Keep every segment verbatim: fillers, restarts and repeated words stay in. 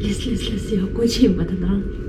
ལེས་ལེས་ལེས་ཡ་སྒོ་ཕྱེ་ཡིན་པ་དང་དང་།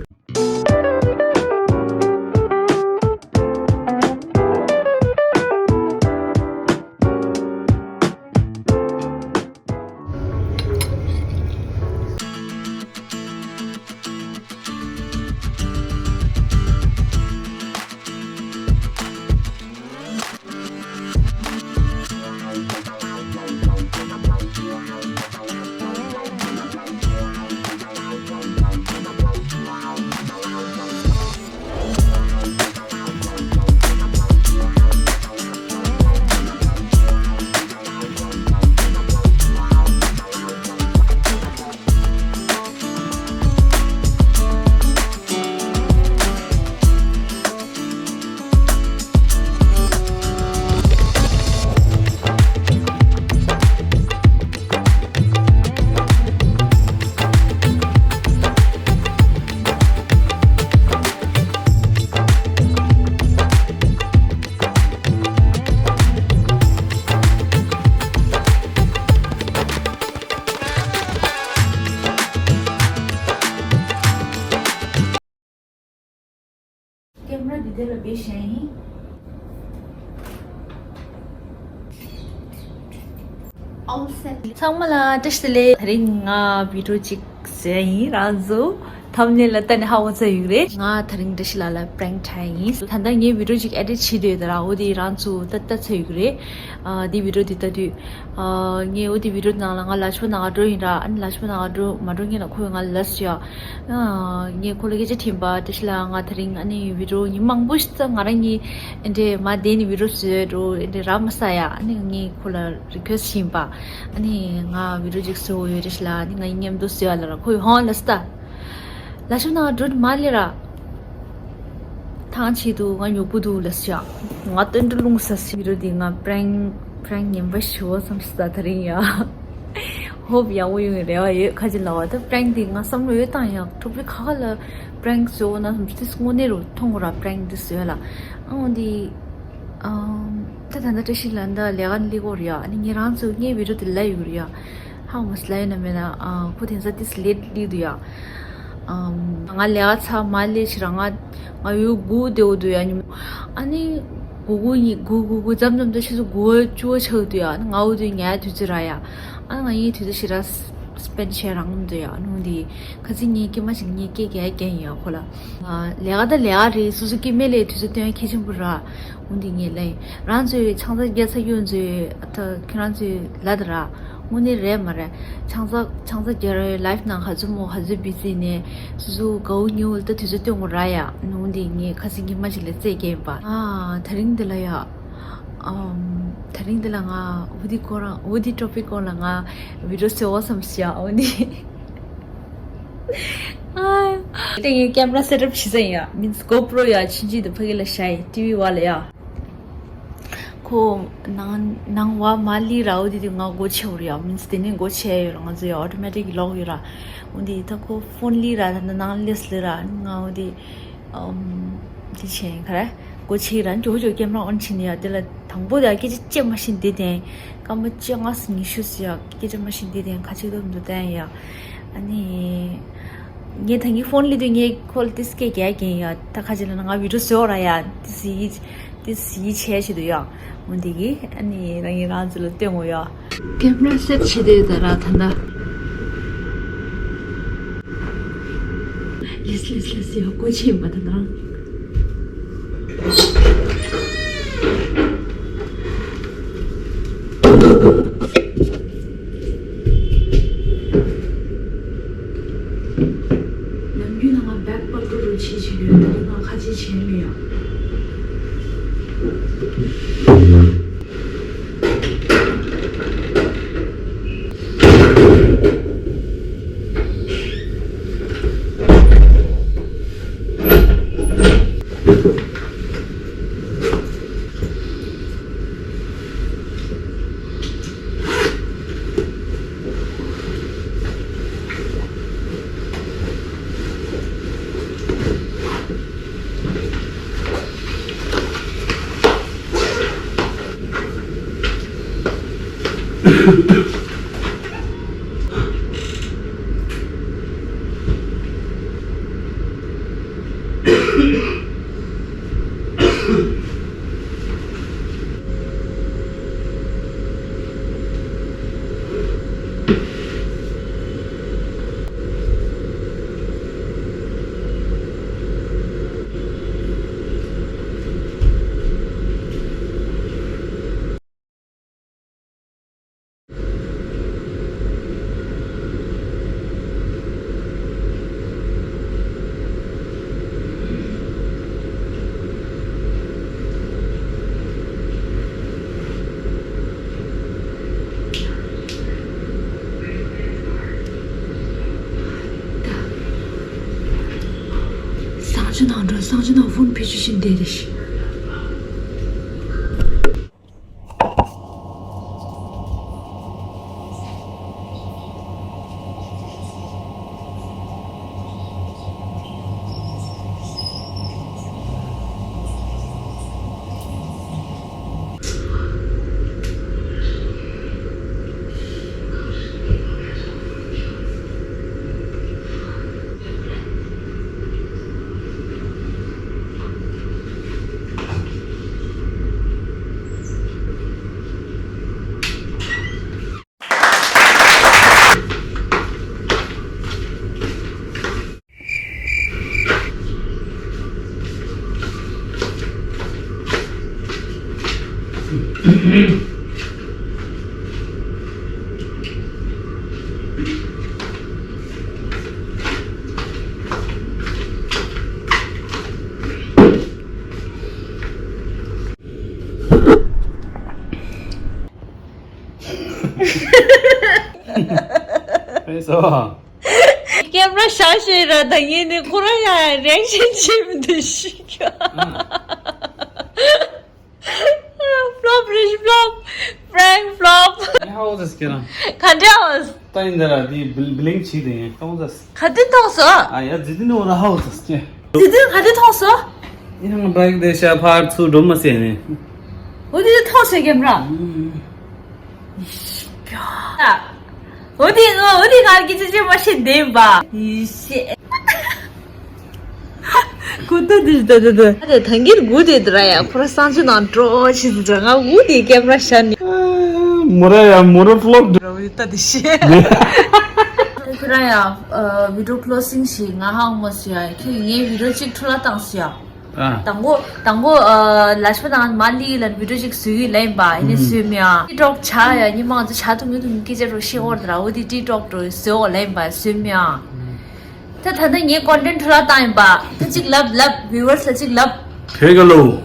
ཀེམ་ར་འདི་དེ་ལ་བེད་བཞག་ཡིན། All set. ཚང་མ་ལ་བཀྲ་ཤིས་བདེ་ལེགས། དེ་རིང་ང་བི་ཌིའོ་ཅིག་བཟོས་ཡིན། རང་ཚོ་ཐམ་ནེལ་ལ་ལྟ་ནས་ཧ་གོ་ཚར་ཡོད་རེད། ང་དེ་རིང་བཀྲ་ཤིས་ལགས་ལ་པྲེང་ཊྲའི་ཡིན། ད་ལྟ་ངའི་བི་ཌིའོ་ཅིག་ཨེ་ཌིཊ་བྱེད་འདོད་ད་ར། འོ་དེ་རང་ཚོ་ལྟ་ལྟ་ཚར་ཡོད་རེད། ཨ་དེ་བི་ཌིའོ་དེ་ལྟ་དུས། ཨ་ངས་འོ་དེ་བི་ཌིའོ་ནང་ལ་ང་ལ་ཆོ་ནང་འགྲོ་ཡིན་ར། ཨ་ནི་ལ་ཆོ་ནང་འགྲོ་མ་འགྲོ་ངས་ལ་ཁོས་ང་ལ་ལབ་ཤག་ཨ་ངས་ཁོ་ལ་སྐད་ཆ་དྲིས་པ། བཀྲ་ཤིས་ལགས་ང་དེ་རིང་ཨ་ནི་བི་ཌིའོ་ཉིན་མང་པོ་ཞིག་ཙམ་ང་རང་གཉིས་ཨེ་འདྲས་མ་བསྡད་ནས་བི་ཌིའོ་བཟོས་འགྲོ་ཨེ་འདྲས་རག་མ་ས་ཡ། ཨ་ནི་ངས་ཁོ་ལ་རི་ཁུ་ཨེ་སི་ཊི་བྱིན་པ། ཨ་ནི་ང་བི་ཌིའོ་ཅིག་བཟོ་འོས་བཀྲ་ཤིས་ལགས། ཨ་ནི་ང་ཡི་མཉམ་དུ་བཟོ་ཡ་ལ་ར། ཁོས་ཧོན་ལ་སྟ། ལ་ཆུ་ནང་འགྲོ་མ་ལེ་ར། ཐང་ཆེད་དུ་ང་ཉོ་པོ་འདུག་ལ་ཤག་ང་སྟོན་འགྲོ་ལུང་ས་སི་བི་ཌིའོ་འདི་ང་པྲེང་པྲེང་ངན་པ་ཞུ་བ་བསམ་སི་ད་དེ་རིང་ཡ། ཧོབ་ཡག་པོ་ཡོང་བའི་རེ་བ་ཡོད། ཁ་ཅིག་ལ་བ་ད་པྲེང་འདི་ང་བསམ་བློ་ཡོད་བཏང་ཡ། གྲོགས་པོའི་ཁ་ཁ་ལ་པྲེང་བཟོ་ན་བསམ་སི་དངོས་གནས་རུ་མཐོང་གོ་ར། པྲེང་འདི་བཟོ་ཡ་ལ་ཨང་འདི། ཨམ། ད་ད་ལྟ་བཀྲ་ཤིས་ལགས་འདི་ལས་ཀ་ནི་ལས་ཀོ་རེད་ཡ། ཨ་ནི་ངས་རང་ཚོ་ངའི་བི་ཌིའོ་དེ་ལ་ཡོད་རེད་ཡ། ཧ་མ་སི་ལ་ཡོད་ན་མེད་ན། ཨ་ཁོ་དེང་སང་ཏིས་ལེད་ལི་འདུག་ཡ། ཨམ། ང་ལས་ཀ་ཚར་མ་ལས་ཕྱིར་ང་ང་ཡོད་སྒུག་བསྡད་འོ་འདུག་ཡ་ཉིན་མོ། ཨ་ནི་སྒུག་སྒུག་ཡིན་སྒུག་སྒུག་སྒུག་མཚམས་མཚམས་ད་ཕྱི་ཚོ་སྒུག་བཅུ་པ་ཆགས་འདུག་ཡ། ཨ་ནི་ང་འོ་འདུག་ཉལ་དུས་ཚོད་ར་ཡ། ཨ་ནི་ང་ཡིན་དུས་ཚོད་ཕྱིར་ར་སི་པེན་ཌི་བྱས་རང་འདུག་ཡ། ཨ་ནི་འོ་འདི་ཁ་སང་ངའི་སྐྱེས་མ་ཞིག་ངའི་སྐད་རྒྱག་རྒྱག་ཡིན་ཡ་ཁོ་ལ། ལས་ཀ་ད་ལས་ཀ་རེད། སོ་སོ་སྐྱེ་དམན་ལས་དུས་ཚོད་སྟོན་གལ་ཆེན་པོ་ར། འོ་འདི་ངས་ལབ་ཡིན། རང་ཚོའི་ཆང་ས་རྒྱག་ས་ཡོད་ཚོས་ད་ཁྱེད་རང་ཚོས་ལབ་ད་ར། དངོས་གནས་རེད་མ་རེད། ཆང་ས་ཆང་ས་རྒྱག་རེད། ལའིབ་ནང་ག་ཚོད་མོ་ག་ཚོད་བི་ཟི་ནས་སོ་སོ་དགའ་བོ་ཉེ་བོ་ལ་ད་དུས་ཚོད་སྟོན་དགོས་ར་ཡ། འོ་འདི་ངས་ཁ་སང་གི་མ་ཅིག་ལ་རྩེད་རྒྱག་ཡིན་པ། ཨ་དེ་རིང་འདི་ལ་ཡ། ཨམ། དེ་རིང་འདི་ལ་ང་འོ་འདི་སྐོར་རང་འོ་འདི་ཊོ་པིག་སྐོར་ལ་ང་བི་ཌིའོ་བཟོ་བ་བསམ་ཤག་འོ་འདི། ཨ། དེ་ངས་ཀེམ་ར་སེ་ཊབ་བྱེད་ས་ཡིན་ཡ། མིན་སི་གོ་པྲོ་ཡ་ཆུང་ཆུང་དེ་ཕ་གི་ལ་བཞག་ཡིན། ཊི་ཝི་བ་ལ་ཡ། ཁོ་ནང་ནང་བ་མ་ལི་ར། འོ་དེ་དུས་ང་སྒོ་ཕྱེ་བ་རེད་ཡ། མིན་སི་དེ་ནས་སྒོ་ཕྱེ་ཡོད་ར། ང་ཚོ་ཡ་ཨོ་ཊོ་མེ་ཊིག་གི་ལོག་ཡོད་ར། འོ་དེ་ད་ཁོ་ཕོན་ལི་ར། ད་ནང་ལེས་ལི་ར། ང་འོ་དེ་ཨམ། དེ་བྱས་ཡིན་ག་རེ། སྒོ་ཕྱེ་ར་ཇོ་ཇོ་ཀེམ་ར་ཨོན་བྱས་ནས་ཡ། དེ་ལ་དང་པོ་དེ་སྐད་ཆ་བཤད་མ་ཤེས་འདི་དེ། སྐར་མ་བཅོ་ལྔ་ཉི་ཤུ་ཟེར་ཡ། སྐད་ཆ་མ་ཤེས་འདི་དེ་ཁ་ཆེ་དོ་མི་འདུག་བསྟན་ཡ། ཨ་ནི། ངས་ད་ངའི་ཕོན་ལི་དུས་ངས་ཁོ་ལ་ཏིས་སྐད་རྒྱག་གིན་ཡ། ད་ཁ་ཆེ་ལ་ན་ང་བི་ཌིའོ་བཟོ་ར་ཡ། ཏིས་ཡི་ཏིས་ཡི་བྱས་བྱེད་དུ་ཡ། འོ་འདི་གི་ཨ་ནི་རང་ངས་རང་ཚོ་ལ་སྟོན་འོ་ཡ། ཀེམ་ར་སེ་ཊི་བྱེད་དུས་ད་ར་ད་ད། ལེས་ལེས་ལེས་ཡ་སྒོ་ཕྱེ་ཡིན་པ་ད་ད། ནམ་རྒྱུན་ན་ང་བེག་པེ་ཀར་རུ་བྱེད་བྱེད་ཡོད། ད་རེས་ང་ཁ་ཆེ་བྱས་མེད་ཡ། ཅི་ནང་འགྲོ་སང་ཅི་ནང་ཧྥོན་ཕེ་ཆུ་ཤིན་དེ་རེ་ཤི། ཕེ་སོ། ཀེམ་ར་ཤ་ཤེ་ར་ད་ཡིན་ནི་ཁོ་ར་ཡ་རེག་ཤན་ཆེ་མི་འདུག་ཤི་ཀྱ། ཕློབ་རེད་ཕློབ། པྲེང་ཕློབ། ཡ་ཧོ་ཟེར་སྐྱེ་རང་། ག་འདྲ་ཧོ། ད་ཡིན་ད་ར་དེ་བི་བི་ལིང་བྱེད་དེ་ཡིན་གཏོང་ཟེར། ག་དུས་གཏོང་སོ། ཨ་ཡ་ཛི་དི་ནི་འོ་ར་ཧོ་ཟེར་སྐྱེ། ཛི་དི་ག་དུས་གཏོང་སོ། ཡང་བྷའིག་དེ་ཤ་ཕར་ཚུར་འགྲོ་མ་ཟེར་ནས། འོ་དེ་གཏོང་སོ་ཀེམ་ར། འོ་དེ་ང་འོ་དེ་ང་གི་ཅི་ཅི་མ་ཤེས་བདེན་པ། ཡི་ཤེས། ཁོ་ད་དེ་ད་ད་ད། ད་དེ་ཐང་གིར་གུ་དེ་དེ་ར་ཡ་ཁོ་ར་སང་ཆུ་ནང་འགྲོ་ཆི་ཟི་དྲ་ང་གུ་དེ་ཀེམ་ར་ཤ་ནི། མོ་ར་ཡ་མོ་ར་ཕློག་འགྲོ་ཡི་ད་དེ་ཤེས། ཁོ་ར་ཡ་བི་ཌིའོ་ཁློ་སིང་ཞིག་ང་ཧང་མ་སུ་ཡ་ཁྱོད་ངའི་བི་ཌིའོ་གཅིག་འཕྲོ་བརླག་བཏང་སུ་ཡ། ཨ། དང་པོ་དང་པོ་ཨ་ལ་ཤ་དང་མ་ལི་ལ་བི་ཌིའོ་ཅིག་བཟོས་ཡོད་ལབ་ཡིན་པ་ཡིན་ནའི་བཟོས་མི་ཡ། ཊིག་ཊོག་བྱ་ཡ་ཉི་མ་ང་ཚོ་བྱ་ཐུབ་མི་ཐུབ་མི་སྐད་ཆ་རོ་ཤེས་འོར་དེ་ར་འོ་དེ་ཊིག་ཊོག་འགྲོ་བཟོས་འོ་ལབ་ཡིན་པ་བཟོས་མི་ཡ། ད་ད་ལྟ་ངའི་ཀོན་ཊེན་འཕྲོ་བརླག་བཏང་ཡིན་པ་ད་ཅིག་ལབ་ལབ་བིའུ་ཝར་སི་ལ་ཅིག་ལབ། དེ་ག་ལོ།